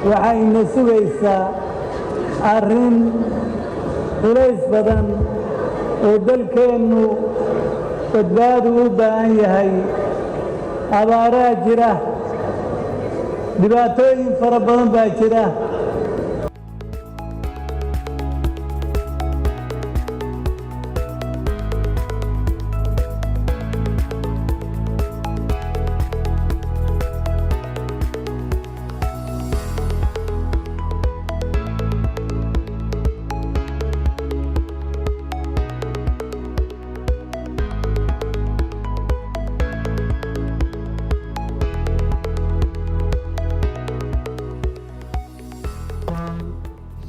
Waxayna sugaysaa arrin culays badan oo dalkeennu badbaadu u baahan yahay. Abaaraa jira, dhibaatooyin fara badan baa jira.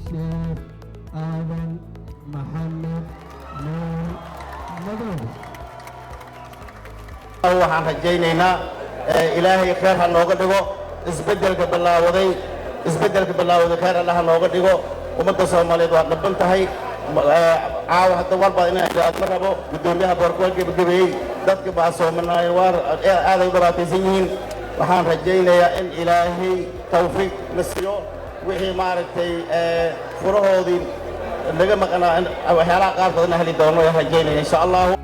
Sheekh Aadan Maxamed Nuur Madoobe. Waxaan rajaynaynaa Ilaahay khayr ha nooga dhigo isbeddelka bilaawaday. Isbeddelka bilaawaday khayr Alla ha nooga dhigo. Ummadda Soomaaliyeed waa dhaban tahay caawa. Hadda war baa inaan idhaahdo ma rabo. Guddoomiyaha boorka waa gebagabeeyey. Dadka baa soomanaayo, waa aaday u dhibaataysan yihiin. Waxaan rajaynayaa in Ilaahay tawfiiq na siiyo, wixii maaragtay furahoodii naga maqnaa, waxyaalaha qaarkood na heli doono ayaan rajaynaya, insha Allahu.